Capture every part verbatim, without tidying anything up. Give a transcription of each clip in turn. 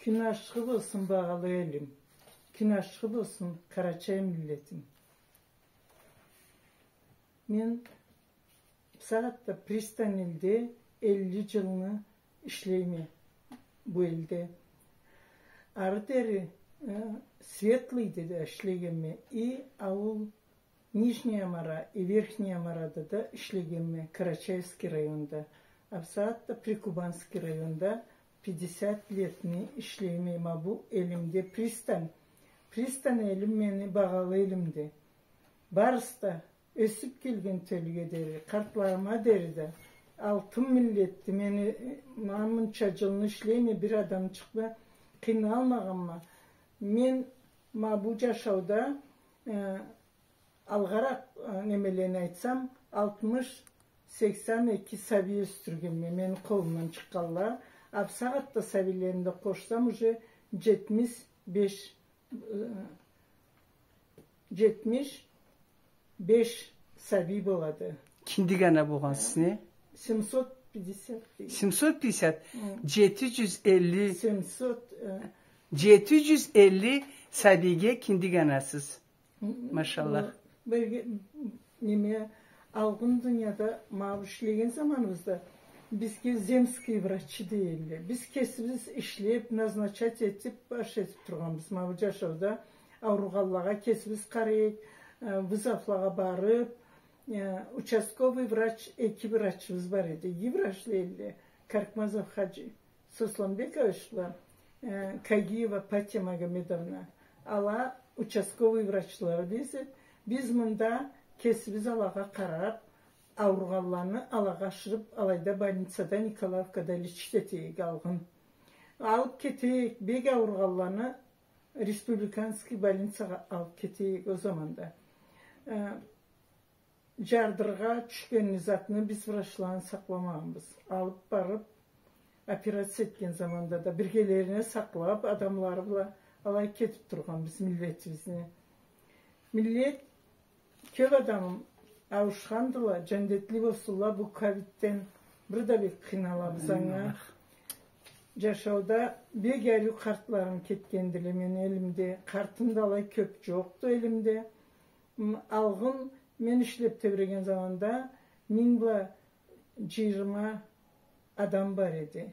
Кюн ашхы болсун, багъалы элим. Кюн ашхы болсун, къарачай миллетим. Мен бусагъатда Пристань элде элли джылны ишлейме бу элде. Ары дери, э, Светлыйде да ишлегенме. И аул Нижняя Мара и Верхняя Марада да ишлегенме, Карачаевский районда. А бусагъатда Прикубанский районда пятьдесят летни ишлейме ма бу элимде, Пристань. Пристань элим мени багъалы элимди. Барысы да ёсюп келген тёлюге дери, къартларыма дери да алтын миллетди. Мени, э, ма мынча джылны ишлейме, бир адамчыкъ бла къыйналмагъанма. Мен ма бу джашауда, э, алгъаракъ, э, немелени айтсам, алтмыш, сексен эки сабий ёсдюргенме, мени къолумдан чыкъгъанла. А бусагъатда сабийлерин да къошсам, уже джетмиш беш, э, джетмиш беш сабий болады. Киндик ана болгъансыз, не? Семьсот пятьдесят дейди. Семьсот пятьдесят. Хы. Джети джюз элли. Семьсот, э. Джети джюз элли сабийге киндик анасыз. Машаллах. Бирге, неме, алгъын дунияда ма бу ишлеген заманыбызда бизге земский врачи дей элле. Биз кесибиз ишлеп, назначать этип, баш этип тургъанбыз. Ма бу джашауда ауругъанлагъа кесибиз къарай эдик, э, вызовлагъа барып, э, участковый врач, эки врачыбыз бар эди. Иги врач дей элле. Каркмазов Хаджи Сосланбекович бла, э, Кагиева Патия Магомедовна, ала участковый врачлары биз, биз мында кесибиз алагъа къарап, ауругъанланы алагъа ашырып, алайда больницада, Николаевкада лечить эте эдик алгъын. Алып кете эдик, бек ауругъанланы республиканский больницагъа алып кете эдик ол заманда. Э, Джардыргъа тюшгенни, затны биз врачланы сакъламагъанбыз. Алып барып, операция этген заманда да биргелерине сакълап, адамлары бла алай кетип тургъанбыз миллетибизни. Миллет, кёп адам ауушхандыла, джандетли болсунла, бу ковидден бир да бек къыйналабыз анга. Амин. Джашауда бек ариу къартларым кетгендиле мени элимде. Къартым да алай кёп джокъду элимде. М, алгъын мен ишлеп тебреген заманда минг бла джыйырма адам бар эди.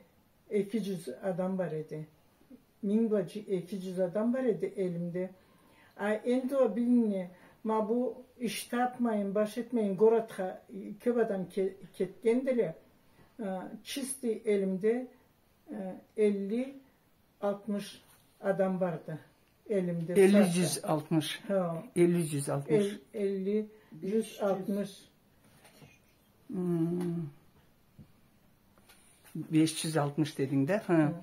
Эки джюз адам бар эди. Минг бла джы-, эки джюз адам бар эди элимде. А энди уа билинеди, ма бу иш тапмайын, баш этмейин, городха кёп адам ке-, кетгендиле. Э, чистый элимде, э, элли, алтмыш адам барды элимде. Элли, джюз алтмыш. Хо. Элли, джюз алтмыш. Эл-, элли, джюз алтмыш. М. Беш джюз алтмыш дединг да? Хы. Хы.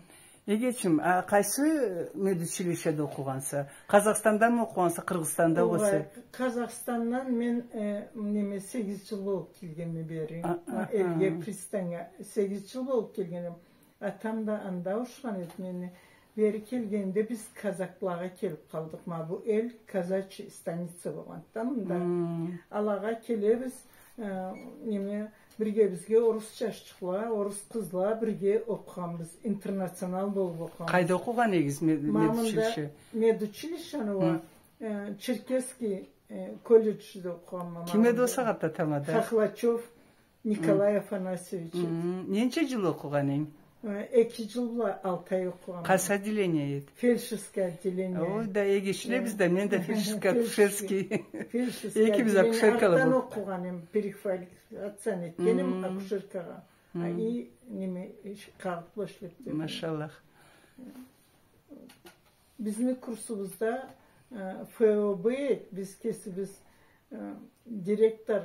Эгечим, а къайсы медучилищеде окъугъанса? Къазахстандамы окъугъанса, Къыргъызстанда? Огъай, окъугъанса? Къазахстандан мен, э, неме, сегиз джыл болуп келгенме бери. А, а, элге, а. Пристаньга сегиз джыл болуп келгенме. Атам да анда ауушхан эди мени. Бери келгенде биз казаклагъа келип къалдыкъ. Ма бу эл казачий станица болгъанды да мында. Хм. Алагъа келебиз, э, неме, биргебизге орус джашчыкъла, орус къызла бирге окъугъанбыз, интернационал болуп окъугъанбыз. Къайда окъугъан эдигиз ме-, медучилище? Ма мында медучилищени уа, хы, э, Черкесский, э, колледжде окъугъанма. Ким эди ол сагъатда тамада? Хохлачёв Николай Афанасьевич эди. Хм. Ненча джыл окъугъан эдинг? Э, эки джыл бла алты ай окъугъанма. Къайсы отделение эди? Фельдшерское отделение. Ой, да, эгечлебиз да, мен да фельдшерский, акушерский. Фельдшерское отделение. Экибиз акушеркала болуп. Артдан окъугъан эдим, переквалификацияны этген эдим акушеркагъа. Хм. А, и, неме, иш-, къагъыт бла ишлеп тебрегенме. Машаллах. Бизни курсубузда, э, Ф О Б, биз кесибиз, э, директор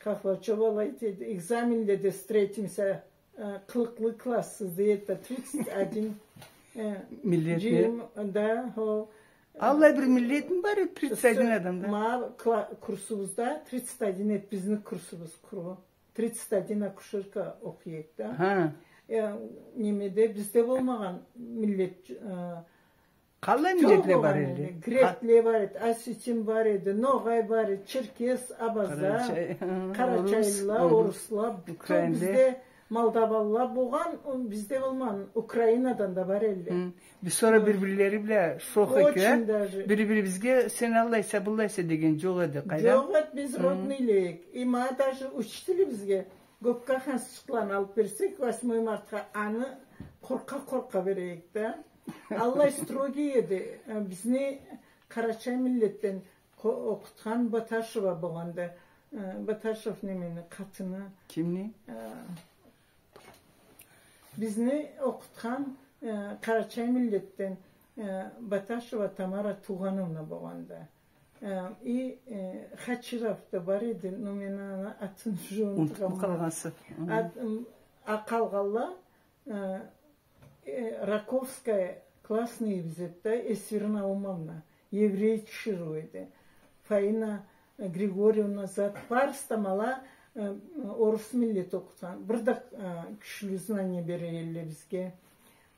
Хохлачёв алай деди, экзаменледе встретимся, э, къыркълы класс сизде, это тридцать один, э, миллетни. Джыйым, да, хо. Аллай бир миллетми бар эди, тридцать один адамда? Ма кла-, курсубузда тридцать один эди, бизни курсубуз къуру. Тридцать один акушерка окъуй эдик да. Ха. Э, немеде, бизде болмагъан миллет, э, Къаллай миллетле бар эди? Грекле бар эди, осетин бар эди, ногъай бар эди, черкес, абаза, къарачай, къарачайлыла, орус, орусла, бютеу украинле. Бизде Молдаванла болгъан, о, бизде болмагъан, Украинадан да бар элле. Хы. Биз сора бир-бирлери бла шох эдик, а? Очень даже. Бири-бирибизге, сен аллайса, быллайса деген джокъ эди, къайдам? Джокъ эди, биз родныйле эдик. И ма даже учителибизге гопка ханчыкъланы алып берсек, восьмой мартха, аны къоркъа-къоркъа бере эдик да. Аллай строгий эди. Э, бизни къарачай миллетден къо-, окъутхан Баташева болгъанды. Э, Баташев немени къатыны. Кимни? Э, бизни окъутхан, э, къарачай миллетден, э, Баташева Тамара Туугъановна болгъанды. Э, и, э, Хачиров да бар эди, но мен аны атын уже унутуп къалгъанса. Хы. Ат-, м, а къалгъанла, э, э, Раковская классныйыбыз эди да, Эсфира Наумовна, еврей тиширыу эди. Фаина Григорьевна зат, барысы да ма ала, э, орус миллет окъутхан. Бир да, э, кючлю знание бере элле бизге.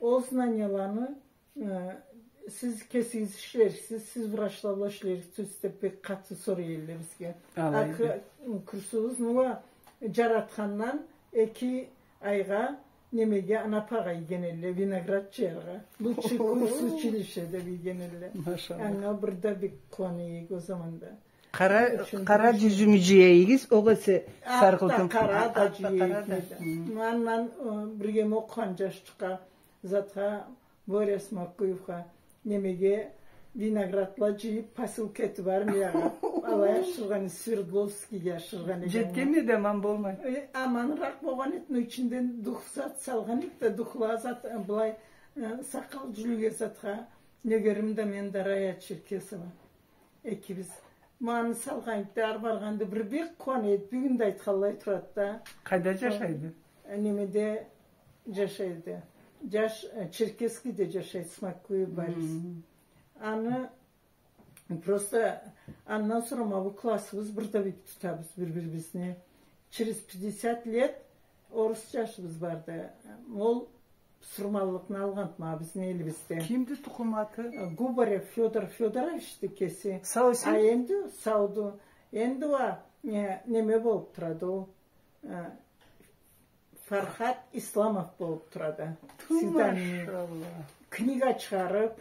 Ол знанияланы, э, сиз кесигиз ишлериксиз, сиз врачла бла ишлериксиз деп бек къаты сорай элле бизге. Алайды. Ахыр, э, курсубузну уа джаратхандан эки айгъа немеге, Анапагъа ийген элле, виноград джыяргъа. Лучший курс училища деп ийген элле. Машаллах. Анга бир да бек къууана эдик ол заманда. Къара, къара джюзюмю джыя эдигиз, огъесе саргъылтын. Атда къара да джыя эдик. Хы. Андан, э, биргеме окъугъан джашчыкъгъа, затха, Боря Смакуевха, немеге, виноградла джыйып, посылка этип армиягъа. Алай ашыргъан, Свердловскийге ашыргъан эдик. Джетгенме да аман болмай. Э, аманыракъ болгъан эди, но ичинден дух зат салгъан эдик да, духла зат, э, былай, э, сакъал джюлюге затха, нёгерим да, мен да, Рая Черкесова. Экибиз. Ма аны салгъан эдик да, ары баргъанда бир бек къууана эди, бюгюн да айтханлай турады да. Къайда джашайды? Немеде джашайды. Джаш, э, Черкесскийде джашайды, Смакуев Борис. Хы. Аны просто андан сора ма бу классыбыз бир да бек тутабыз бир-бирибизни. Через пятьдесят лет орус джашыбыз барды. Ол бусурманлыкъны алгъанды ма бизни элибизде. Кимди тукъум аты? Губарев Фёдор Фёдоровичди кеси. Сау эсен? А энди сауду. Энди уа, э, неме болуп турады ол. Э, Фархат Исламов болуп турады. Ту, машаллах. Книга чыгъарып,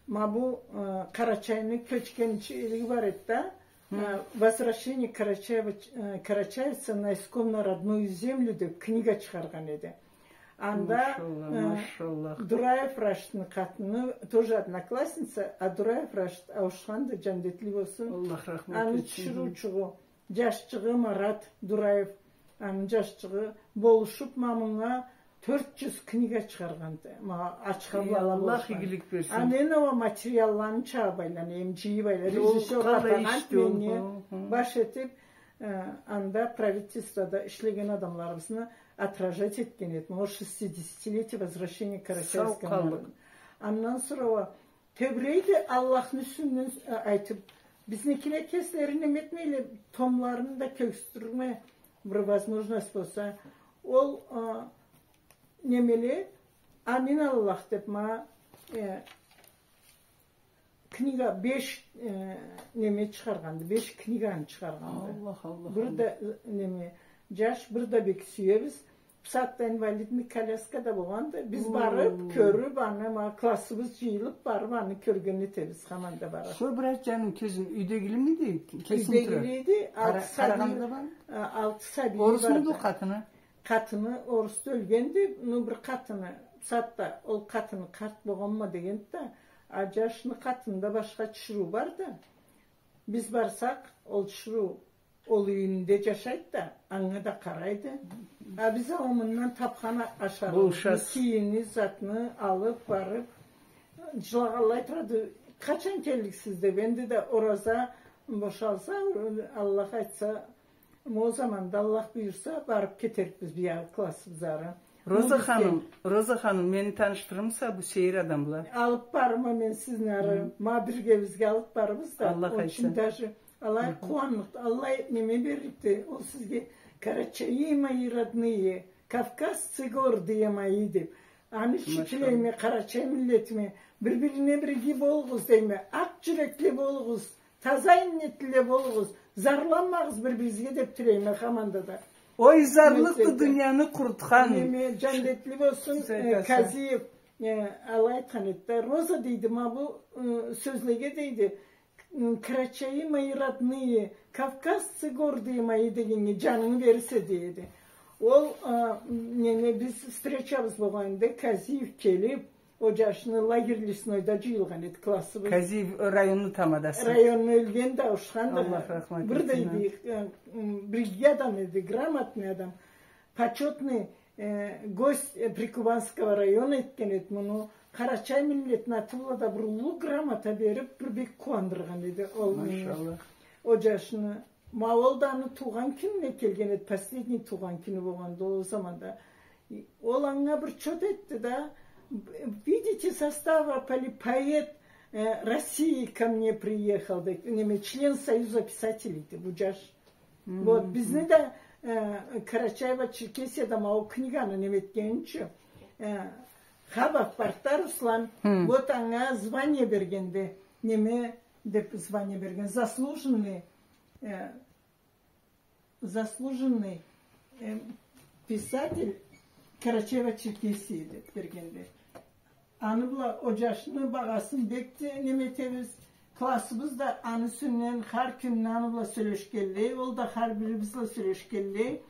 ма бу, э, Къарачайны кёчгенчилиги бар эди да, э, «Возвращение Карачаева-, э, карачаевца на исконно родную землю» деп книга чыгъаргъан эди. Анда, машаллах, э, машаллах, Дураев Рашидни къатыны, тоже одноклассница, а Дураев Рашид ауушханды, джандетли болсун. Аллах рахмат этсин. Аны тиширыучугъу, джашчыгъы Марат Дураев, аны джашчыгъы, болушуп, ма мынга тёрт джюз книга чыгъаргъанды. Ма ачха бла ала болушхан. Эй, Аллах игилик берсин. А мен уа материалланы чыгъарып айланама, джыйып айланама. Режиссёр атагъанды мени, баш этип, э, анда правительствода ишлеген адамларыбызны отражать этген эди. Ма ол шестидесятилетие возвращения Карачаевского народа. Сау къаллыкъ. Андан сора уа тебрейди, Аллахны юсюнден, э, айтып, бизникиле кеслери неме этмейле, томларын да кёргюзтюрме бир возможность болса. Ол, э, немеле, «Амин Аллах» деп ма, э, книга беш, э, неме чыгъаргъанды, беш книганы чыгъаргъанды. Аллах, Аллах, Аллах. Бир да, э, неме, джаш, бир да бек сюебиз. Бусагъатда инвалидный коляскада болгъанды. Биз барып, кёрюп, аны, ма, классыбыз джыйылып, барып, аны кёрген этебиз, хаманда барып. Сора, бир айт, джаным, кёзюм, юйдегилимиди? Кесинг турады. Юйдегиле эди, алты сабийи, алты сабийи барды. Орусмуду къатыны? Къатыны орус да ёлгенди, ну, бир къатыны, бусагъатда ол къатыны къарт болгъанма дегенди да, а джашны къатынында башха тиширыу барды. Биз барсакъ, ол тиширыу ол юйюнде джашайды да, анга да къарайды. А биз а мындан тапхан ашарыбызны, кийими, затны алып барып, джылагъанлай турады, къачан келликсиз деп. Энди да ораза бошалса, Аллах айтса, ол заманда, Аллах буюрса, барып кетерикбиз биягъы классыбыз ары. Роза ханым, Роза ханым, мени танышдырырмыса бу сейир адам бла? Алып барырма мен сизни ары. Ма биргебизге алып барырбыз да. Аллах айтса. Очень даже алай къууанныкъды, аллай неме берликди ол сизге, «Карачаи мои родные, кавказцы гордые мои» деп. Аны ючюн тилейме, къарачай миллетиме, бир-бирине бирге болугъуз дейме, акъ джюрекли болугъуз, таза иннетлиле болугъуз, зарланмагъыз бир-биригизге деп тилейме хаманда да. Ой, зарлыкъды дунияны къурутхан. Неме, джандетли болсун, э, Казиев, э, алай айтхан эди да, Роза, дейди, ма бу, э, сёзлеге, дейди, м, «Карачаи мои родные, кавказцы гордые мои» дегеннге джанынгы берирсе, дейди. Ол, э, неме, биз встречабыз болгъан эди, Казиев келип, Ол джашны лагерь Леснойда джыйылгъан эди классыбыз. Казиев районну тамадасы. Районну ёлген да, ауушхан да. Аллах рахмат этсин. Бир да иги, э, м, билгили адам эди, грамотный адам. Почётный, э, гость, э, Прикубанского района этген эди муну. Къарачай миллетни аты бла да бир уллу грамота берип, бир бек къууандыргъан эди ол муну. Машаллах. Ол джашны. Ма ол да аны туугъан кюнюне келген эди, последний туугъан кюню болгъанды ол заманда. И ол анга бир чот этди да, «Видите, со Ставрополя поэт, э, России ко мне приехал», деп, неме, член Союза писателей эди бу джаш. Вот, бизни да, э, Карачаево-Черкесияда ма ол книганы неме этгени ючюн, э, Хабов барды да, Руслан, вот анга звание бергенди, неме деп звание берген, заслуженный, э, заслуженный, э, писатель Карачаево-Черкесии деп бергенди. Аны бла ол джашны багъасын бек да неме этебиз. Классыбыз да аны юсюнден хар кюн аны бла сёлешгенлей, ол да хар бирибиз бла сёлешгенлей.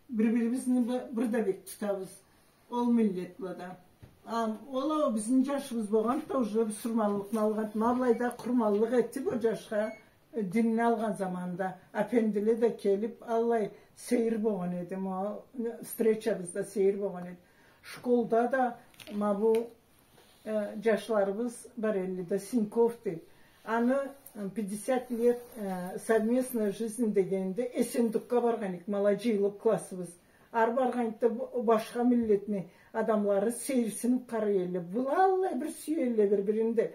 Бир-бирибизни бир, бир да бек тутабыз. Ол миллет бла да. А, ол а бизни джашыбыз болгъанды да, уже бусурманлыкъны алгъанды. Ма былайда къурманлыкъ этип ол джашха, э, динни алгъан заманда, апендиле да келип, аллай сейир болгъан эди. Ма, э, встречабыз да сейир болгъан эди. Школда да ма бу, э, джашларыбыз бар эдиле да, Синьков деп. Аны, э, пятьдесят лет, э, совместной жизни дегенинде Эсендукга баргъан эдик, ма алай джыйылып классыбыз. Ары баргъанды да, бу-, башха миллетни адамлары сейирсинип къарай эдиле. Была аллай бир сюе эдиле бир-бирин да.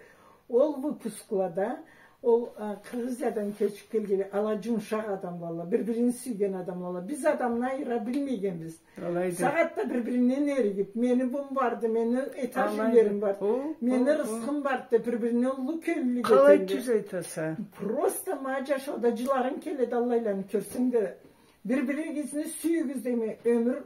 Ол выпусклада, ол, а, Къыргъызиядан кёчюп келгенле, ала джумушакъ адамлала, бир-бирин сюйген адамлала. Биз адамны айыра билмегенбиз. Алайды. Сагъатда бир-биринден эригип, мени бум барды, мени этаж юйлерим барды, мени рысхым барды деп, бир-бирине уллу кёллюлюк этелле. Къалай тюз айтаса. Просто ма джашауда джыларынг келеди, аллайланы кёрсенг да. Бир-биригизни сюйюгюз дейме, ёмюр,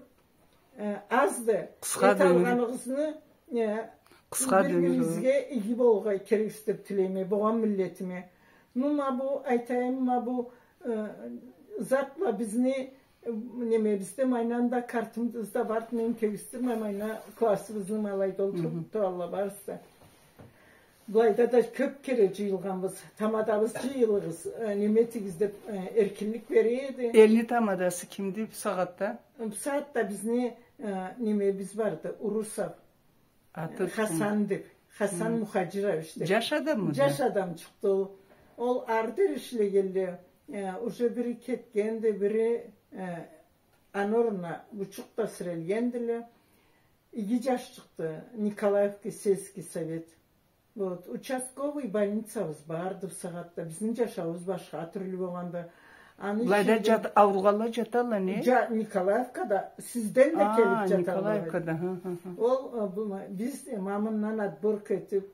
э, азды. Къысхады ёмюр. Эте алгъаныгъызны, э, къысхады ёмюр. Бир-биригизге иги болургъа керексиз деп тилейме, болгъан миллетиме. Ну, ма бу, айтайым, ма бу, э, зат бла бизни, э, неме, бизде майна анда картыбыз да барды, мен кёргюзтюрме, майна классыбызны ма алайда олтуруп туралла барысы да. Былайда да кёп кере джыйылгъанбыз. Тамадабыз, джыйылыгъыз, э, неме этигиз деп, э, эркинлик бере эди. Элни тамадасы кимди бу сагъатда? Бу сагъатда бизни, э, немебиз барды, Урусов. Аты ким? Хасан деп. Хасан Мухаджирович деп. Джаш адаммыды? Джаш адамчыкъды ол. Ол ары дери ишлегенле, э, уже бири кетгенди, бири, э, аны орнуна бучукъ да сирелгендиле. Иги джашчыкъды, Николаевский сельский совет. Вот, участковый больницабыз барды бу сагъатда. Бизни джашауубуз башха тюрлю болгъанда. Аны ичинде... Былайда джат-, ауругъанла джаталла, не? Джа-, Николаевкада, сизден да келип джаталла. А, Николаевкада, хы, хы, хы. Ол, э, бу, биз, э, ма мындан отбор этип,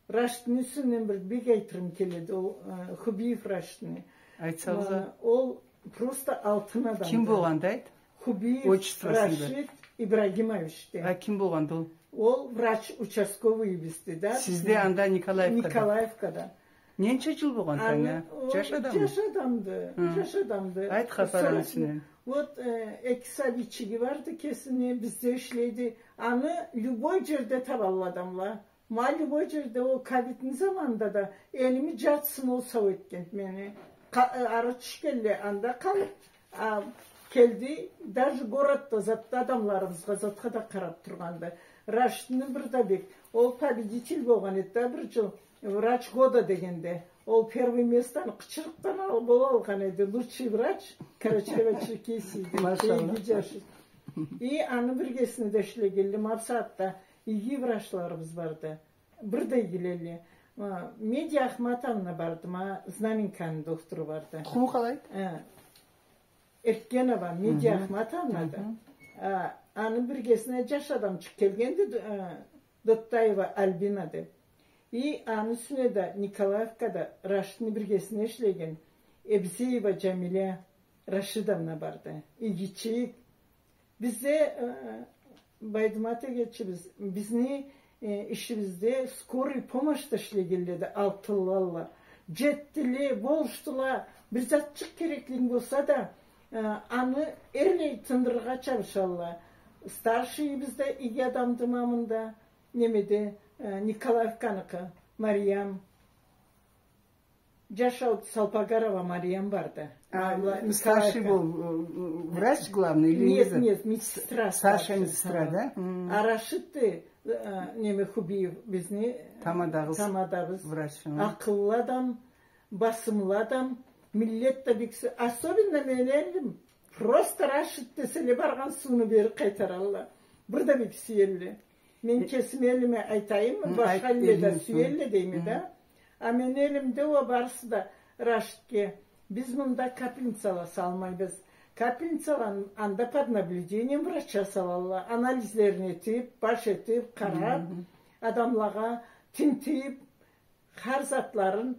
Рашидни юсюнден бир бек айтырым келеди. Ол, э, Хубиев Рашидни. Айтсагъыз а. Ма, ол просто алтын адамды. Ким болгъанды, айт? Хубиев Рашид Ибрагимовичди. Отчествосун да. А ким болгъанды ол? Ол врач участковыйыбызды да. Сизде анда Николаевкада? Николаевкада. Ненча джыл болгъанды анга? Аны, ол джаш адамды. Джаш адамды, хы, джаш адамды. Айт хапарын юсюнден. Вот, э, эки сабийчиги барды кесини, бизде ишлейди. Аны любой джерде табалла адамла. Ма любой джерде ол ковидни заманында да элими джартысын ол сау этгенди мени. Къа-, э, ары тюшгенле анда къалып, а, келди, даже городда затда адамларыбызгъа затха да къарап тургъанды. Рашидни бир да бек, ол победитель болгъан эди да бир джыл, врач года дегенде. Ол первый местону Къычырыкъдан алып ол алгъан эди, лучший врач Карачаево-Черкесии деп. Машаллах. Иги джаш. И аны биргесине да ишлегенле, ма бусагъатда иги врачларыбыз барды. Бир да игилелле. Ма, Медия Ахматовна барды, ма, Знаменканы доктору барды. Тукъуму къалай? Э, Эркенова Медия Ахматовнады. Хы-хы. А, аны биргесине джаш адамчыкъ келгенди, э, Доттаева Альбина деп. И аны юсюне да Николаевкада Рашидни биргесине ишлеген Эбзеева Джамиля. Рашидовна барды. Игичик. Бизде, э, Байдымат эгечибиз, бизни, э, ишибизде скорый помощьда ишлегенледи алтынлалла. Джетдиле, болушдула, бир затчыкъ кереклинг болса да, э, аны эрлай тындырыргъа чабышалла. Старшийибиз да иги адамды ма мында, немеде, э, Николаевканыкъы, Мариям. Джашау Салпагарова Мариям барды. А, Николаевка. Старший бу, э, врач главный или... Нет, нет, медсестра. Старшая медсестра, да? Ха. М. А Рашидди, э, неме, Хубиев, бизни тамадагъыз, тамадагъыз врач, ха. Акъыллы адам, басымлы адам, миллет да бек сю-, особенно мен эндим, просто Рашид деселе, баргъан сууну бери къайтаралла. Бир да бек сюелле. Мен кесим элиме айтайым, башха элле да сюелле дейме да. А мен элимде уа барысы да Рашидге. Биз мында капельницала салмайбыз. Капельницала анда под наблюдением врача салалла. Анализлерин этип, баш этип, къарап, адамлагъа тинтип, хар затларын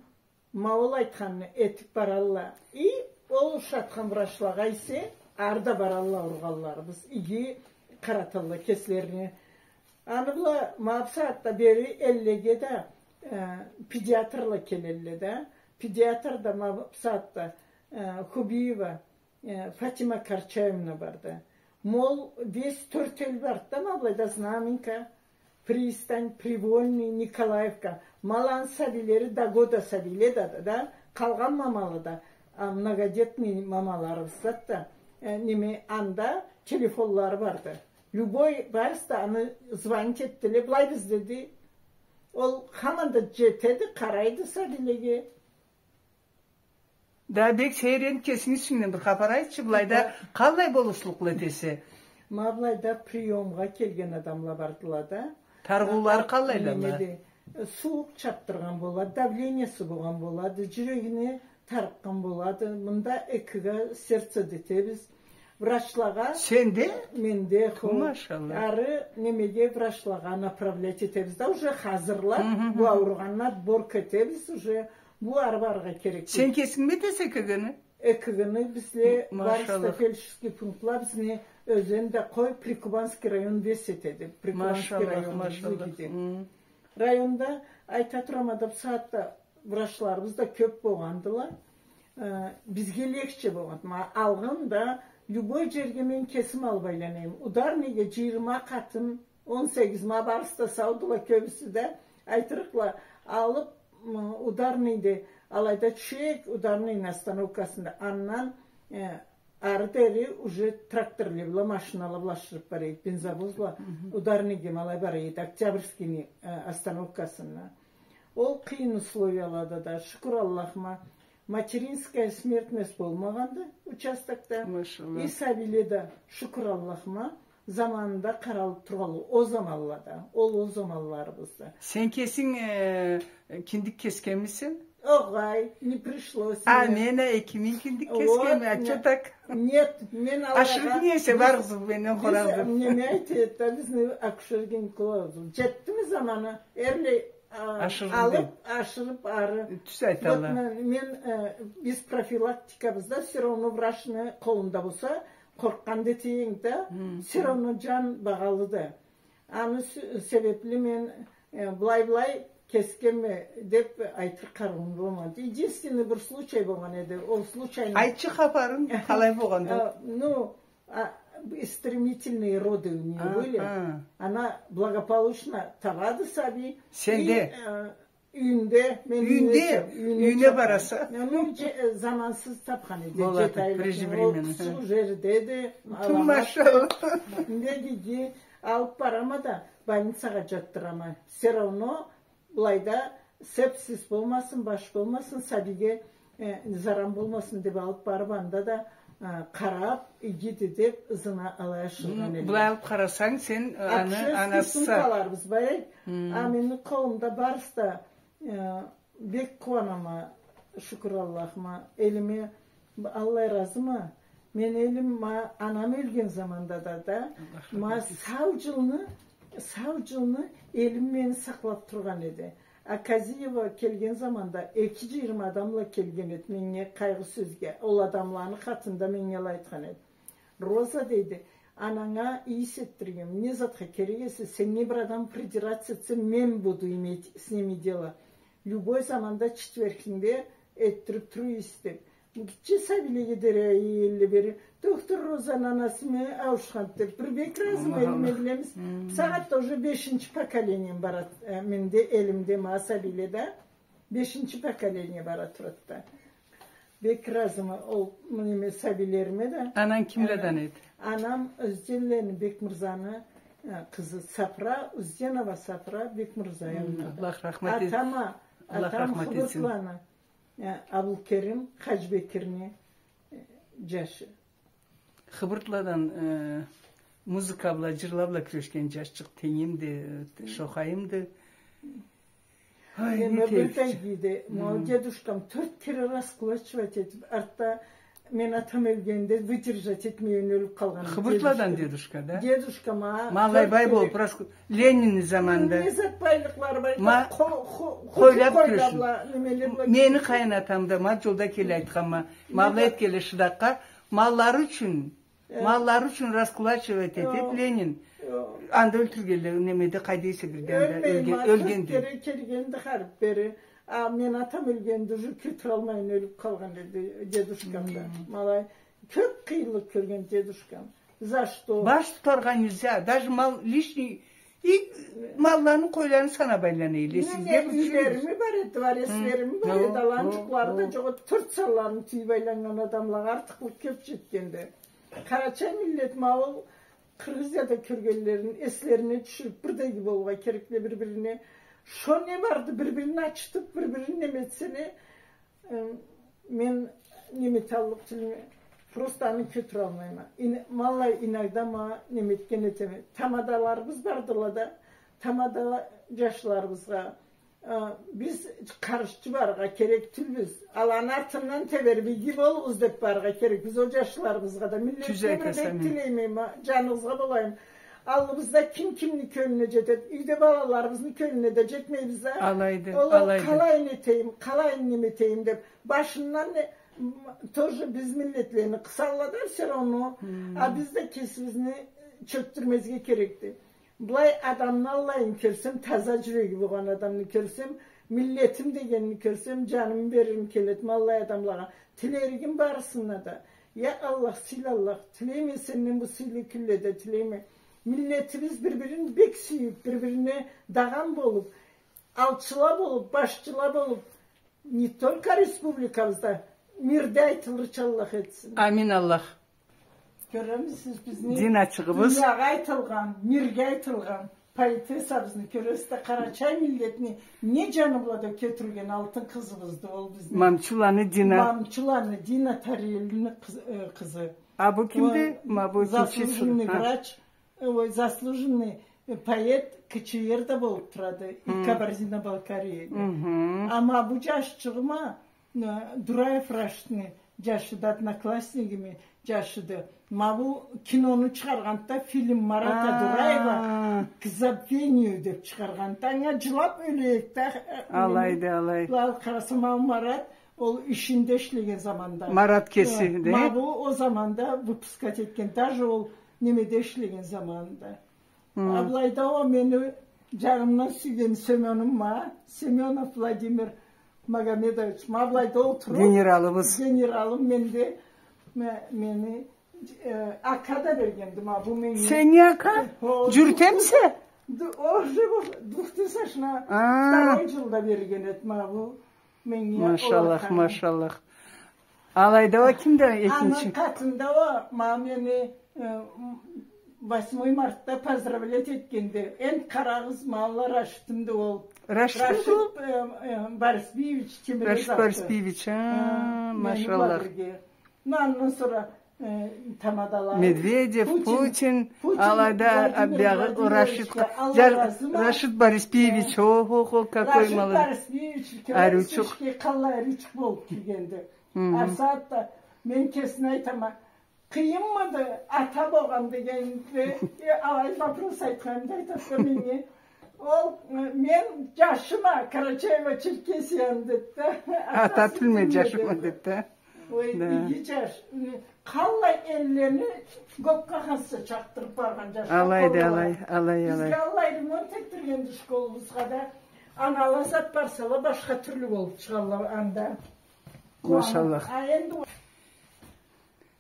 ма ол айтханны этип баралла. И ол ушатхан врачлагъа эсе, ары да баралла ауругъанларыбыз. Иги къараталла кеслерине. Аны бла ма бусагъатда бери эллеге да, э, педиатрла келелле да. Педиатр да ма бусагъатда, э, Хубиева, э, Фатима Карчаевна барды. Ма ол весь тёрт эл барды да, ма былайда Знаменка, Пристань, Привольный, Николаевка. Ма аланы сабийлери до года сабийле да, да, къалгъан мамала да, а, многодетный мамаларыбыз зат да, э, неме, анда телефонлары барды. Любой барысы да аны звонить этдиле, былайбыз деди. Ол хаман да джетеди, къарайды сабийлеге. Да, бек сейир эди, кесинги юсюнгден бир хапар айтчы, былайда къаллай болушлукъла этесе? Ма былайда приёмгъа келген адамла бардыла да. Тарыгъыулары къаллайла? Сууукъ чапдыргъан болады, давлениеси болгъан болады, джюрегине тарыкъгъан болады. Мында экиге сердце да этебиз. Врачлагъа... Сенде? Менде, хо. Машалла. Ары немеге, врачлагъа направлять этебиз да, уже хазырлап, бу ауругъанны отборка этебиз, уже бу ары барыргъа керек. Сен кесингми этесе экигини? Экигини бизде барысы да фельдшерский пунктла бизни, ёзен да къой, Прикубанский район весь этеди. Прикубанский район бизникиди. Районда, айта турама да, бусагъатда врачларыбыз да кёп болгъандыла. Э, бизге легче болгъанды. Ма алгъын да, любой джерге мен кесим алып айланайым. Ударныйге джыйырма къатын, он сегиз, ма барысы да саудула кёбюсю да, айтырыкъла, алып, м, Ударныйде, алайда тюшейик, Ударныйны остановкасында, андан, э, ары дери уже трактор бла, машинала бла ашырып бара эдик, бензовоз бла, Ударныйге ма алай бара эдик, Октябрьскийни, э, остановкасына. Ол къыйын условиялада да, шукур Аллахыма, материнская смертность болмагъанды участокда. Машалла. И сабийле да, шукур Аллахыма, заманында къаралып тургъанла ол заманлада, ол, ол заманларыбызда. Сен кесинг, э, киндик кесгенмисе? Огъай, не пришлось. А, мен а экиминг киндик кесгенме, а чё так? Нет, мен алайгъа... Ашырып не эсе, барыгъыз менден къорагъыз деп. Неме айта эди да бизни акушер-гинеколог? Джетдими заманы, эрлай, а, алып, ашырып ары. Тюз айталла. Вот мен, мен, э, биз профилактикабызда всё равно врачны къолунда болса, къоркъгъан да этейик да, всё равно джан багъалыды. Аны сю-, себепли мен, э, былай-былай кесгенме деп айтыр къарыуум болмады. Единственный бир случай болгъан эди. Ол случайны... Айтчы хапарын, къалай болгъанды? Э, ну, а, стремительные роды у неё были. Она благополучно табады сабий. Сенде? И, э, Юйюнде, мен юйюнде, юйюнде бараса. Ну, же-, э, замансыз тапхан эди, болады, джети айлыкъны. Преждевременно, ол къысхы джерде эди, аламат. Тю, машалла. Энди иги, алып барама да, больницагъа джатдырама. Всё равно, былайда сепсис болмасын, баш болмасын, сабийге, э, заран болмасын деп алып барып, анда да, э, къарап, игиди деп, ызына алай ашыргъан эдим. Былай алып къарасанг, сен, э, аны анасыса. Акушерский сумкаларыбыз бар эди. А мени къолумда барысы да, э, Бек къууанама, шукур Аллахыма, элиме, Аллах разыма. Мен элим, ма, анам ёлген заманда да, да, ма, сау джылны, сау джылны элим мени сакълап тургъан эди. Аказиева келген заманда эки джыйырма адам бла келген эди меннге къайгъы сёзге. Ол адамланы хатында меннге алай айтхан эди. Роза, дейди, ананга ийис этдиргенме, не затха керек эсе, сеннге бир адам придираться этсе, мен буду иметь с ними дело. Любой заманда четвергинде этдирип туруйсуз деп. Гитче сабийлеге дери элле бери. Доктор Розаны анасы ма ауушханды деп. Бир бек разыма элиме, билемиз. Бусагъатда уже бешинчи поколением барады, э, менде, элимде ма сабийле да. Бешинчи поколение бара турады да. Бек разыма ол, неме, сабийлериме да. Ананг кимледен эди? Анам Ёзденлени Бекмырзаны, э, къызы Сапра, Ёзденова Сапра, Бекмырза янында. Аллах рахмат этсин. Атам а, атам Хыбыртланы, э, Абулкерим Хаджибекирни, э, джашы. Хыбыртладан, э, музыка бла, джырла бла кюрешген джашчыкъ тенгимди, э, шохайымды. Ай, не тейф. Ма дедушкам тёрт кере раскулачивать этип, артда мен атам ёлгенде выдержать этмей, ёлюп къалгъан. Хыбыртладан дедушка, да? Дедушкам а. Ма алай бай болуп, раску-, Ленинни заманында. Не зат байлыкълары бар. Ма къо-, къо-, къойлап къойла бла, немеле бла. Мени къайын атам да ма джолда келе айтханма. Ма былай этгенле Шыдакъгъа, маллары ючюн, маллары ючюн раскулачивать этип, Ленин. Анда ёлтюргенле, немеде, къайда эсе бирде анда ёлгенди. Ёлмей, ма, тёрт кере келгенди харип бери. А мен атам ёлгенде уже кётюралмайын ёлюп къалгъан эди дедушкам да. Ма алай кёп къыйынлыкъ кёрген дедушкам. За что? Баш тутаргъа нельзя. Даже мал лишний, и малланы, къойланы санап айлана эди. Сизге бир юйлерими бар эди, дворецлерими бар эди. Аланы джукълары да джокъ эди. Тёрт санларын тюйюп айланнган адамлагъа артыкълыкъ кёп джетгенди. Къарачай миллет ма ол Къыргъызияда кёргенлерин эслерине тюшюрюп, бирдеги болургъа керекди бир-бирине. Шо не барды, бир-бирин ачытып, бир-бирин неме этсене, э, мен неме эталлыкъ тюлме, просто аны кётюралмайма. Ин-, валлахи, иногда ма неме этген этеме. Тамадаларыбыз бардыла да, тамада джашларыбызгъа, э, биз къаршчы барыргъа керек тюлбюз. Аланы артындан теберип, иги болугъуз деп барыргъа керекбиз. Ол джашларыбызгъа да, миллетге бир бек тилейме, ма, джаныгъызгъа болайым. Аллыбызда ким кимни кёлюне джетеди? Юйде балаларыбызны кёлюне да джетмейбиз а. Алайды, алайды. Ол къалайын этейим, къалайын неме этейим деп. Башындан не, м, тоже биз миллетлени къысалла да всё равно. А биз да кесибизни чёкдюрмезге керекди. Былай адамны аллайын кёрсем, таза джюреги болгъан адамны кёрсем, миллетим дегенни кёрсем, джанымы беририм келеди ма аллай адамлагъа. Тилеригим барысына да. Я Аллах, сыйлы Аллах, тилейме сенден бу сыйлы кюнледе, тилейме. Миллетибиз бир-бирин бек сюйюп, бир-бирине дагъан болуп, алчыла болуп, башчыла болуп, не только республикабызда, мирде айтылырча Аллах этсин. Амин, Аллах. Кёремисиз, бизни Диначыгъыбыз. Дуниягъа айтылгъан, мирге айтылгъан поэтессабызны кёресиз да, къарачай миллетни не джаны бла да кётюрген алтын къызыбызды ол бизни. Мамчуланы Дина. Мамчуланы Дина Тариелланы къыз-, э, къызы. А бу кимди? Ма бу заслуженный врач, ой, заслуженный, э, поэт, К Ч Р да болуп турады, и Кабардино-Балкарияда. Амма бу джашчыгъым а, э, Дураев Рашидни джашыды, одноклассниги ми джашыды. Ма бу кинону чыгъаргъанды да, фильм Марата Дураева «К забвению» деп чыгъаргъанды. Анга джылап ёлейик да, э, алайды, алай. Былай къарасам, ма бу Марат, ол ишинде ишлеген заманда. Марат кеси, э, да? Ма бу ол заманда выпускать этген, даже ол немеде ишлеген заманында. А былайда ол мени джанымдан сюйген Семёным ма, Семёнов Владимир Магомедович, ма былайда олтуруп, генералыбыз. Генералым менде, ме-, мени, э, ака да бергенди ма бу меннге. Сеннге ака? Э, о, джюрютемисе? Ду-, о, уже бу двухтысячный второй джылда берген эди ма бу. Меннге. Машаллах, машаллах. Алайда уа кимди экинчи? Аны къатында уа, ма мени, э, м, восьмой мартда поздравлять этгенди. Энди къарагъыз, ма алай Рашидимди ол. Рашид, э, э, Борисбиевич Тимирязовду. Рашид Борисбиевич, а, машаллах. Мени бла бирге. Ну, андан сора Э, тамадала. Медведев, Путин, Путин, алайда Владимир Владимировичге Рашид, Аллах разы болсун. Рашид Борисбиевич, о-хо-хо, какой молодец. Рашид Борисбиевич, ариучукъ. Къаллай ариучукъ болуп киргенди. Ар сагъатда мен кесине айтама, къыйынмыды ата болгъан дегенде, э, алай вопрос айтханымда айтады да меннге, Ол, э, мен джашыма, Карачаево-Черкесияны деди да. Ата тюлме джашыма деди да. Ой, иги джаш. Къаллай эллени гокка хасса чакъдырыб баргъан джаш. Алайды, алай, алай, алай. Бизге аллай ремонт этдиргенди школубузгъа да. Анала зат барсала, башха тюрлю болуб чыгъалла анда. Машаллах. А энди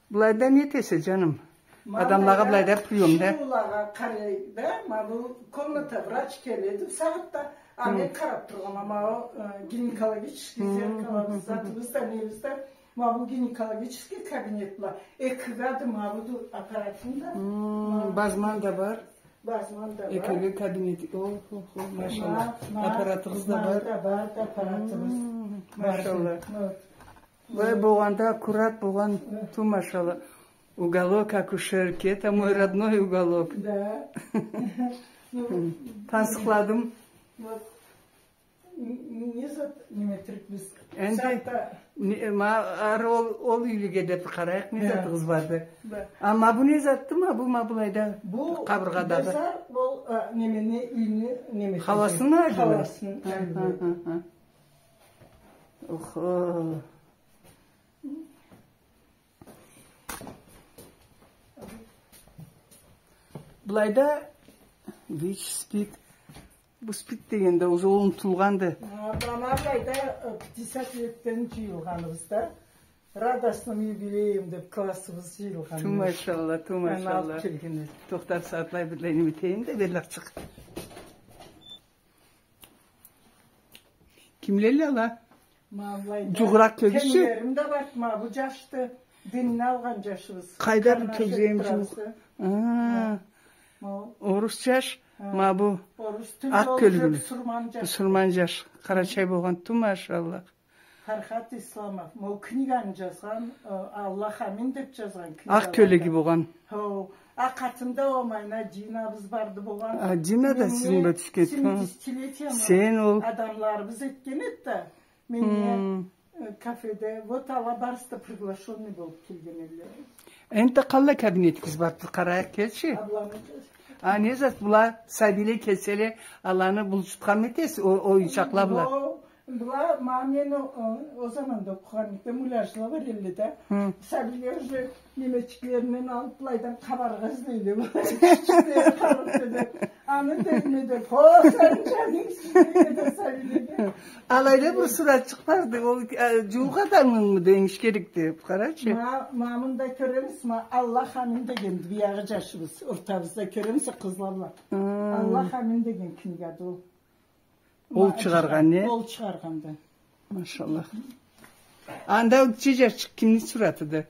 Былайда не этесе, джаным? Ма былайда адамлагъа, былайда приёмда. Чыгъыулагъа къарай да, ма бу комната, врач келеди, бу сагъатда, а мен къараб тургъанма, ма о, э, гинекологический зеркалобуз, затыбыз да, небиз да, ма бу гинекологический кабинет бла. Эки къаты ма буду аппаратым да. Базман да бар. Базман да бар. Эки кабинет. О, о, о, машаллах. Аппаратыгъыз да бар. Ма да бар да аппаратыбыз. Машаллах. Былай болгъанда аккурат болгъан, ту, машаллах. Уголок акушерки, это мой родной уголок. Да. Тансыкъладым. Вот. Не зат, неме этерикбиз. Энди ма ары ол, ол юйлюге да бир къарайыкъ, не затыгъыз барды. А ма бу не затды, ма бу, ма былайда? Бу къабыргъадагъы. Бу базар, ол, а, немени, юйню, неме, халасын ма? Халасын. Охо. Былайда ВИЧ, СПИД. Бу СПИД дегенде уже унутулгъанды. Ма былайда, э, пятьдесят летден джыйылгъаныбыз да. Радостным юбилеем деб классыбыз джыйылгъанды. Ту машалла, ту машалла. Тохта, сагъатлай бир неме этейим да, берлакъ чыкъ. Кимлелле ала? Ма былайда джугъуракъ кёргюзчю. Тенгилерим да бар, ма бу джашды. Динни алгъан джашыбыз. Къайда бир кёргеним джукъ. Орус джаш, ма бу. Орус тюлдю, акъ кёлюгюлю. Бусурман джаш. Бусурман джаш. Къарачай болгъан, ту машалла. Фархат Исламов. Ма ол книганы джазгъан, э, Аллах амин деб джазгъан книга. Акъ кёлюгю болгъан. Хо, а къатында ол Майна Динабыз барды болгъан. А, Дина да сизни бла тюшген. Семидесятилетияны. Сен ол. Адамларыбыз этген эди да. Мени, э, кафеде. Вот ала барысы да приглашённый болуб келген эдиле. Энтда къаллай кабинетигиз барды, къарайыкъ, келчи. А не зат, была сабийле келселе, аланы булчутхан этесиз, о, оюнчакъла бла. Была, ма мен о, о, о заманда окъугъан эдим, муляжла бар эдиле да. Сабийле уже немечиклеринден алыб, былайдан къабаргъа излейле. Аны дейме деб, хо, сени джанынг сюймейме деб, сабийлеге. Алайда бир суратчыкъ барды, ол, э, джууукъ адамынгмы, энгишгерек деб, къарачы. Ма, ма мында кёремисиз, ма Аллах амин дегенди, биягъы джашыбыз, ортабызда кёремисиз, къызла бла. Аллах амин деген книгады ол. Ол чыгъаргъан, не? Ол чыгъаргъанды. Машаллах. Анда ол джашчыкъ кимни суратыды?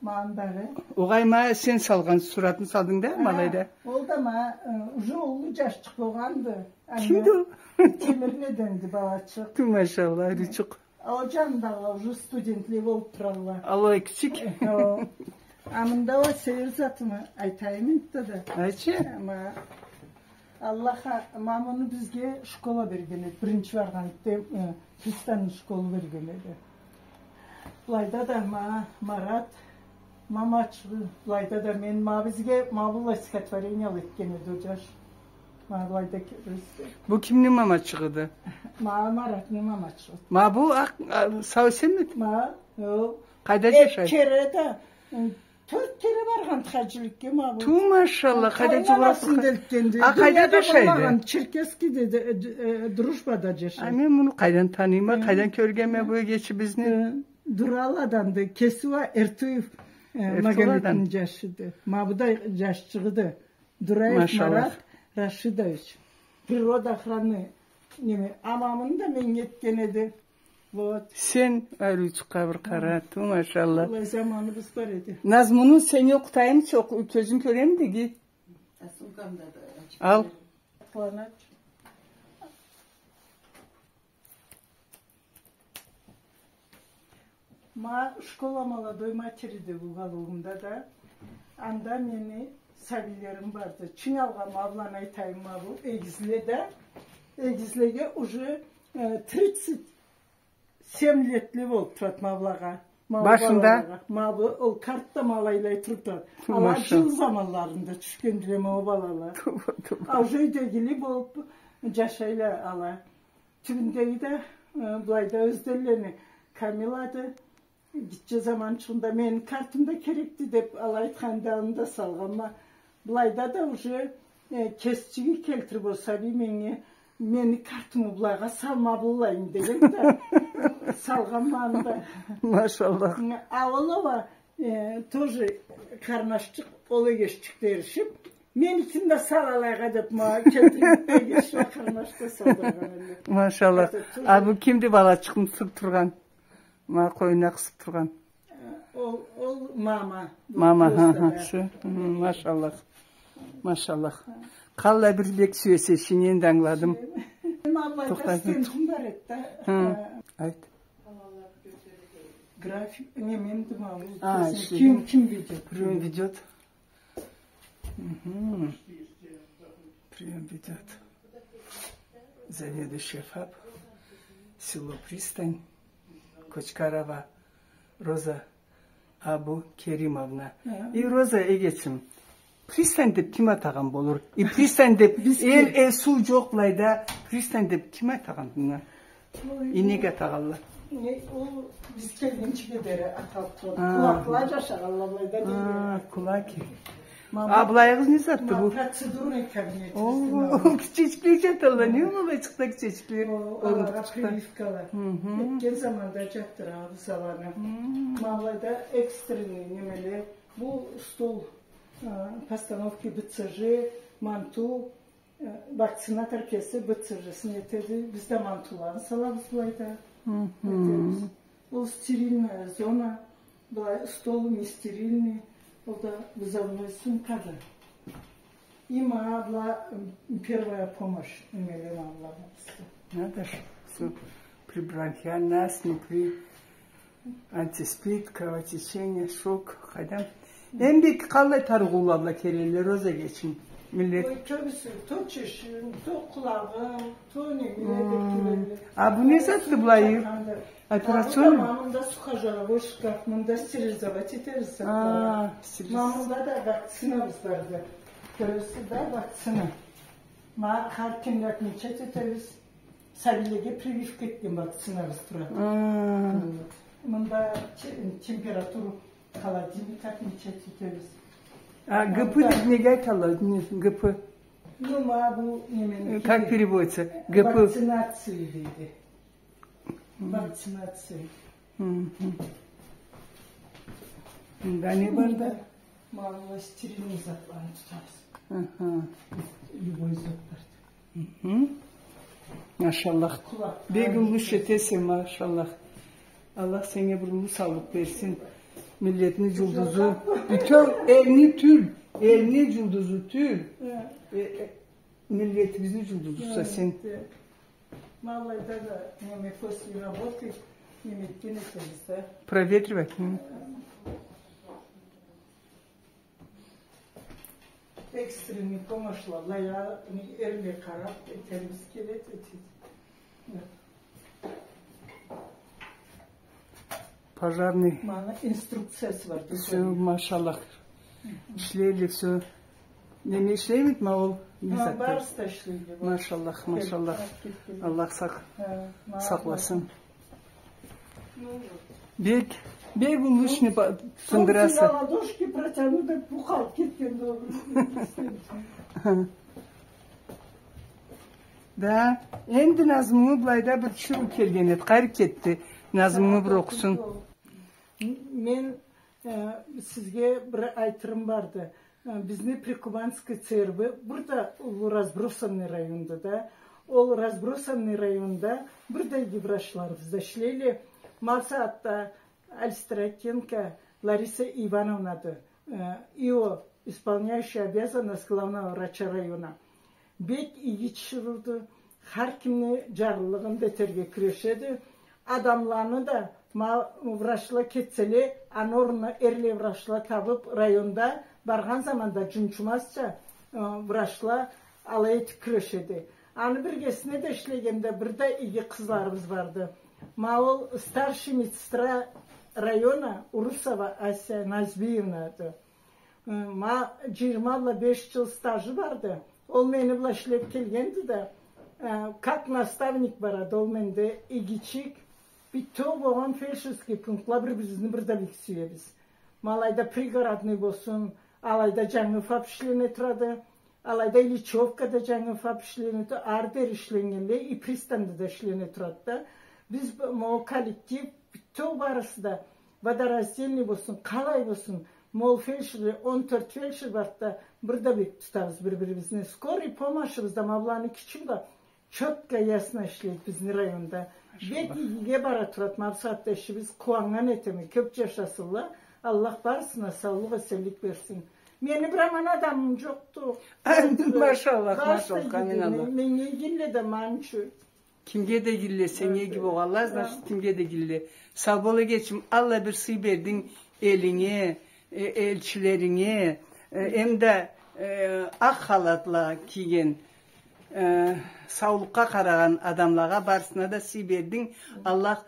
Ма андагъы. Огъай, ма сен салгъан суратны салдынг да, ма алайда. Ол да ма, э, уже уллу джашчыкъ болгъанды. Кимди ол? Темир неденди балачыкъ. Ту машаллах, ручукъ. Ол джанындагъыла уже студентле болуб туралла. Алай кичик. Э, о. А мында ол сейир затымы айтайым энтда да. Айтчы. Ма Аллах а-, ма муну бизге школа берген эди. Биринчи баргъан эди, э, христиан школу берген эди. Былайда да ма Марат, Мамачыгъы, былайда да мен, ма бизге, ма былай стихотворенияла этген эди ол джаш. Ма былайда кёресиз. Бу кимни Мамачыгъыды? Ма Маратны Мамачыгъы. Ма бу акъ, а, сау-эсенмиди? Ма, ол. Къайда джашайды? Эки кере да, э, Тёрт кере баргъан хаджиликге ма бу. Ту, машалла, къайда джугъуракъ. Къайын анасында ётгенди. А, къайда джашайды? Черкесскеде, э, э, Дружбада джашайды. А, мен муну къайдан таныйма, къайдан кёргенме бу эгечибизни? Э, Дуралладанды, кеси уа Эртуев, э, Магометни джашыды. Ма бу да джашчыгъыды. Дураев Марат Рашидович. Природа охраны, неме, амамыны да меннге этген эди. Вот. Сен ариучукъгъа бир къара, ту, машалла. Аллай заманыбыз бар эди. Назмуну сеннге окъутайымчы, окъу-, кёзюнг кёремиди? А сумкамда да ачыкъ. Ал. Ма школа молодой матери деб угологунда да. Анда мени сабийлерим барды. Чынг алгъа ма быланы айтайым, ма бу эгизле да. Эгизлеге уже, э, тридцать семь летле болуб турады ма былагъа. Ма бу башында? Балалагъа. Ма бу ол картда ма алайлай туруб турады. Ала джыл заманларында тюшгендиле ма ол балала. Тууба, тууба. А уже юйдегили болуб, Джашайла ала. Тюбюндеги да, э, былайда ёзденлени Камилады. Гитче заманчыгъында мени картым да керекди деп, алай айтханда, аны да салгъанма. Былайда да уже, э, кесчиги келтирип, ол сабий меннге, мени картымы былайгъа салма быллайын деген да, салгъанма аны да. Машаллах. А ол уа, э, тоже къарнашчыкъ, ол эгеччик да эришип, меникин да сал алайгъа деп, ма келтирип, эгеч уа, къарнаш да салдыргъан элле. Машаллах. Это тоже. А бу кимди, балачыкъны тутуп тургъан? Ма къойнуна къысып тургъан. Ол, ол мама. Мама, ха, ха, шу. Хы, машаллах. Машаллах. Къаллай бир бек сюесе ишинги, энди ангыладым. Тохта, стендим бар эди да. Хы. Айт. График, не, мен да ма, а, ким, ким ведёт? Приём ведёт. Мгм. Приём ведёт заведующая ФАП, село Пристань, Кочкарова Роза Абу Керимовна. Ха. И Роза эгечим, Пристань деп ким атагъан болур? И Пристань деп, эл, э, суу джокъ былайда, Пристань деп ким атагъан муну? Ой, и неге атагъанла? Не, ол биз келгинчиге дери аталып турады. А. Кулакла джашагъанла былайда дейди. А, кулаки. А былайыгъыз не затды бу? Процедурный кабинет. О, кичичикле джаталла, не, былайчыкъда кичичикле. О, алагъа прививкала. Мгм. Этген заманда джатдырабыз аланы. Мгм. Ма былайда экстренный немеле. Бу стол, а, постановки БЦЖ, манту, Э, вакцинатор кеси БЦЖ-син этеди. Биз да мантуланы салабыз былайда. Мгм. Этебиз. Ол стерильная зона, былай стол не стерильный, ол да вызывной сумкады. И ма была, м, первая помощь, немеле ма была. Надо ж, всё, при бронхиальной астме, при Антиспид, кровотечение, шок, къайдам. Энди къаллай тарыгъыула бла келелле, Роза эгечим, миллет? Ой, кёбюсю, то чешим, то къулагъым, то неме деп келелле. А бу не затды былай? Операционный? Ма мында сухожаровой шкаф, мында стерилизовать этербиз. А, стерилиз-. Ма мында да вакцинабыз барды. Кёресиз да, вакцина. Ма хар кюнню отмечать этербиз. Сабийлеге прививка этген вакцинабыз турады. А. Вот. Мында те-, температура, холодильник отмечать этебиз. А ГП деп неге айталла? Не, ГП? Ну, ма бу неменики. Как переводится? ГП. Вакцинация дейди. Мгм. Вакцинация. Мгм. Да, не барды? Ма былай стерильный затланы тутабыз. Аха. Любой затларды. Мгм. Машаллах. Бек уллу иш этесе, машаллах. Аллах сеннге бир уллу саулукъ берсин. Миллетни джулдузу. Бютеу элни тюл, элни джулдузу тюл. Э, э, миллетибизни джулдузуса сен. Ма былайда да неме, после работы неме этген этербиз да. Проветривать, хы. Экстренный помощьла, былай а, не, эрлай къарап этерибиз келеди, этеди. Пожарный. Ма инструкциясы бар. Всё, машаллах. Ишлейле, всё. Неме ишлеймиди ма ол? Не зат? Барысы да ишлейди. Машаллах, машаллах. Аллах сакъ-, сакъласын. Бек, бек уллу ишни ба-, тындыраса. Ладошки протяну деп бу къалып кетген да. Да, энди назмуну былайда бир тиширыу келген эди, къайры кетди. Назмуну бир окъусун. Мен, э, сизге бир айтырым барды. Э, бизни Прикубанский ЦРБ бир да уллу разбросанный районда да. Ол разбросанный районда бир да иги врачларыбыз да ишлейле. Ма бусагъатда Алистракенко Лариса Ивановнады, э, ИО, исполняющая обязанность главного врача района. Бек иги тиширыуду. Хар кимни джарлылыгъын да этерге кюрешеди. Адамланы да, ма, врачла кетселе, аны орнуна эрлай врачла табып, районда баргъан заманда джунчумазча, э, врачла алай этип кюрешеди. Аны биргесине да ишлегенде бир да иги къызларыбыз барды. Ма ол старший медсестра района Урусова Ася Назбиевнады. Ма джыйырма бла беш джыл стажы барды. Ол мени бла ишлеп келгенди да, Э, как наставник барады ол менде, игичик, бютеу болгъан фельдшерский пунктла бир-бирибизни бир да бек сюебиз. Ма алайда Пригородный болсун, алайда Джангы ФАП ишлене турады, алайда Ильичёвкада Джангы ФАП ишлене турады, ары дери ишленнгенлей, и пристаньда да ишлене турады да. Биз бу, ма ол коллектив бютеу барысы да, водораздельный болсун, къалай болсун, ма ол фельдшер, он тёрт фельдшер барды да, бир да бек тутабыз бир-бирибизни. Скорый помощьубуз да, ма быланы кючю бла, чётко, ясно ишлейди бизни районда. Бек игиге бара турады, ма бусагъатда ишибиз, къууаннган этеме, кёп джашасынла, Аллах барысына саулукъ, эсенлик берсин. Мени бир аман адамым джокъду. Машаллах, барысы да машаллах, амин игиле, Аллах. Мен-, меннге игилле да, ма аны ючюн. Кимге да игилле, сеннге иги болгъанла, значит, кимге да игилле. Сау бол, эгечим, аллай бир сый бердинг элинге, э, элчилеринге, э, эм да, э, акъ халатла кийген, э, саулукъгъа къарагъан адамлагъа, барысына да сый бердинг. Аллах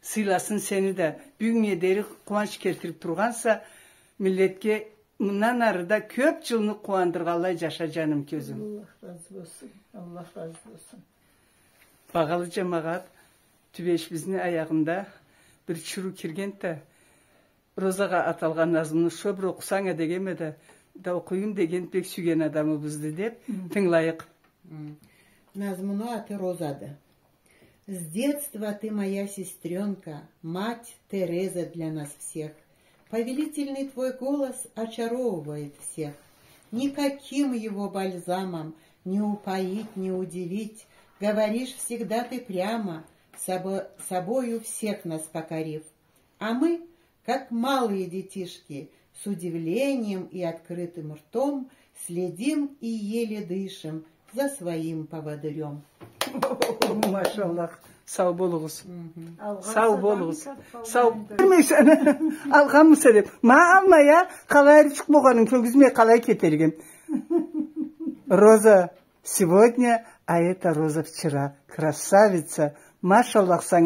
сыйласын сени да. Бюгюннге дери къууанч келтирип тургъанса миллетге, мындан ары да кёп джылны къууандыргъанлай джаша, джаным, кёзюм. Аллах разы болсун. Аллах разы болсун. Багъалы джамагъат, тюбешибизни аягъында бир чуруу киргенди да, Розагъа аталгъан назмуну шо бир окъусанг а дегенме да, да окъуюм деген, бек сюйген адамыбызды деп, тынгылайыкъ. М. Назмуну аты Розады. С детства ты моя сестрёнка, мать Тереза для нас всех. Повелительный твой голос очаровывает всех. Никаким его бальзамом не упоить, не удивить. Говоришь всегда ты прямо, собо-, собою всех нас покорив. А мы, как малые детишки, с удивлением и открытым ртом следим и еле дышим за своим поводырём. Машаллах. Сау болугъуз. Мгм. Сау болугъуз. Сау. Билмейсе, алгъанмыса деп. Ма алма я, къалай аручукъ болгъанын кёргюзме, къалай кетерге. Роза сегодня, а это роза вчера. Красавица. Машаллах санга.